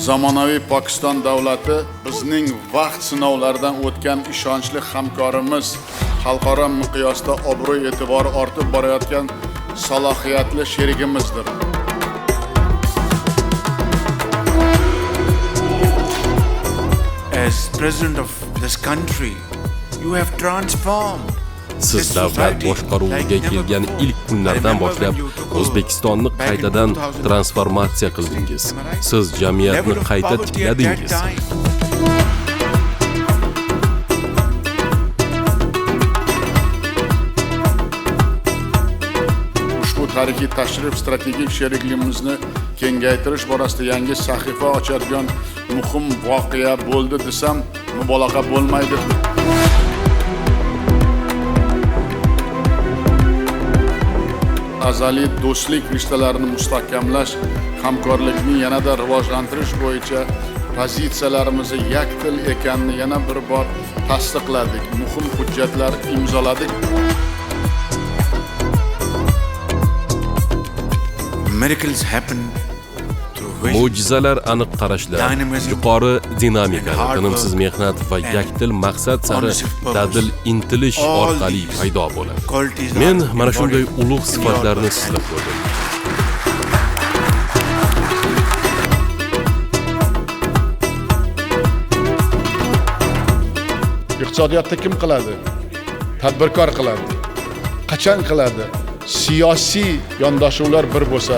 Zamonaviy Pokiston davlati bizning vaqt sinovlaridan o'tgan ishonchli hamkorimiz, xalqaro miqyosda obro'-e'tibori ortib borayotgan salohiyatli sherigimizdir. As president of this country, you have transformed Siz davlat boshqaruviga kelgan ilk kunlardan boshlab O'zbekistonni qaytadan transformatsiya qildingiz. Siz jamiyatni qayta tikladingiz. Ushbu tarixiy tashrif strategik sherikligimizni kengaytirish borasida yangi sahifa ochadigan muhim voqea bo'ldi desam mubolag'a bo'lmaydi. Azaliy do'stlik rishtalarini mustahkamlash, hamkorlikni yanada rivojlantirish bo'yicha pozitsiyalarimizni yakdil ekanini yana bir bor tasdiqladik, muhim hujjatlar imzoladik. Miracles happen through vision. Mo'jizalar aniq qarashlar, yuqori dinamika, tinimsiz mehnat va yakdil maqsad sari dadil intilish orqali paydo bo'ladi. Men mana shunday ulug' sifatlarni sizda ko'rdim. Iqtisodiyotda kim qiladi? Tadbirkor qiladi. Qachon qiladi? Siyosiy yondashuvlar bir bo'lsa.